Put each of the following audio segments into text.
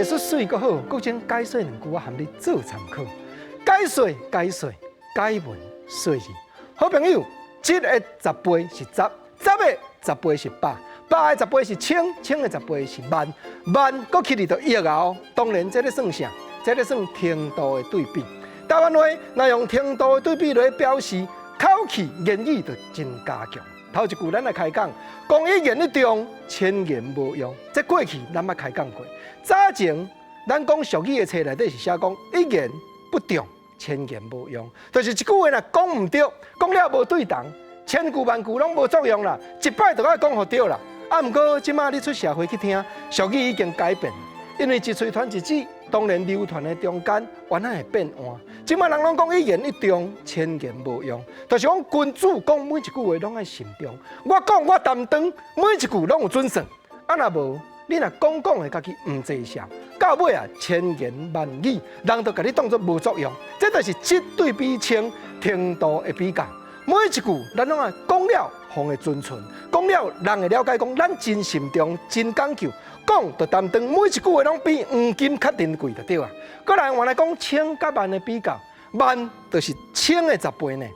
術媠閣好，國政解說兩句，我含你做參考。解說解說解文說字，好朋友，一的十倍是十，十的十倍是百，百的十倍是千，千的十倍是萬，萬閣起佇就億啊！哦，當然這咧算啥？這咧算程度的對比。台灣話若用程度的對比來表示，口氣言語就真加強。頭一句咱來開講，講一言一中，千言無用。這過去咱捌開講過。早前咱講俗語的冊內底是寫講一言不中，千言無用，就是一句話若講毋對，講了無對同，千句萬句攏無作用啦。一擺就愛講予對啦。啊，毋過這馬你出社會去聽，俗語已經改變，因為一喙傳一指，當然流傳的中間原來會變換。這馬人攏講一言一中，千言無用，就是講君子講每一句話攏愛慎重。我講我擔當，每一句攏有準算。啊，若無你若講講的家己毋坐相，到尾啊千言萬語，人就共你當作無作用。這就是質對比千程度的比較。每一句咱攏愛講了，予會遵循；講了，人會了解講，咱真慎重、真講究，講就擔當，每一句話攏比黃金較珍貴就對啊。閣來換來講千佮萬的比較，萬就是千的十倍呢。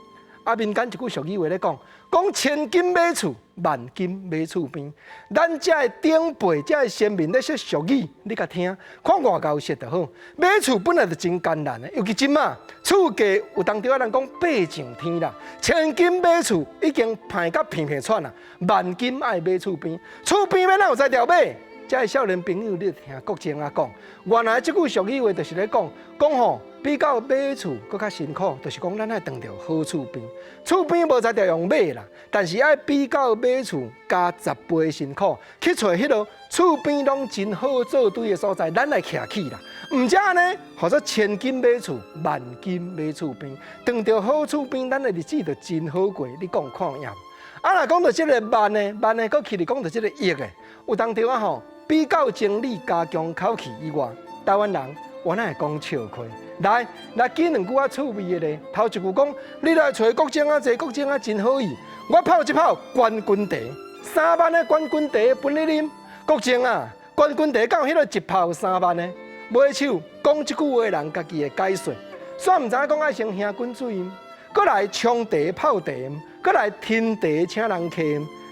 啊，民間一句俗語話咧講，講千金買厝，萬金買厝邊。咱遮的長輩、遮的先民咧說俗語，你共聽，看偌𠢕熟就好。買厝本來就真艱難的，尤其這馬厝價有當時仔人講爬上天啦。千金買厝已經歹甲鼻鼻喘啦，萬金愛買厝邊，厝邊欲哪有才調買？遮的少年朋友，你聽國政仔講，原來這句俗語話就是咧講，講吼比較買厝閣較辛苦，就是講咱愛當著好厝邊，厝邊無才調用買啦，但是愛比較買厝加十倍辛苦，去揣彼落厝邊攏真好做堆的所在，咱來徛起啦。毋才按呢，號做千金買厝，萬金買厝邊，當著好厝邊，咱的日子就真好過。你講看影。啊，若講到這个萬的，萬的，閣起來講到這个億的，有當時仔吼。比較整理加強口氣以外，台灣人原來會講笑話。來，來舉兩句仔趣味的咧。頭一句講，你來揣國政啊，坐國政啊，真好意。我泡一泡冠軍茶，3萬的冠軍茶分你啉。國政啊，冠軍茶敢有彼个一泡3萬的？尾手講這句話的人，家己會解說。煞毋知影講愛先喝滾水，閣來沖茶泡茶，閣來添茶請人客。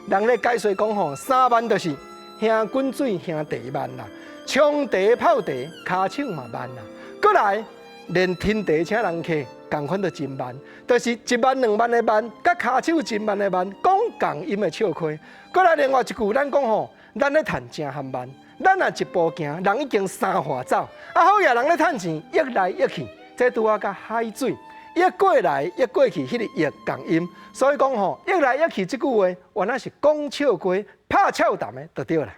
人咧解說講吼，三慢就是。喝滾水喝茶慢啦，沖茶泡茶跤手嘛慢啦，閣來連添茶請人客，仝款都真慢，就是一慢兩慢的慢，佮跤手真慢的慢，講仝音的笑話。閣來另外一句，咱講吼，咱咧趁誠含慢，咱若一步行，人已經三劃走，啊好額人咧趁錢，億來億去，這拄仔佮海水，億過來億過去，彼个億仝音，所以講吼，億來億去這句話，原來是講笑話。拍俏談的就對啦。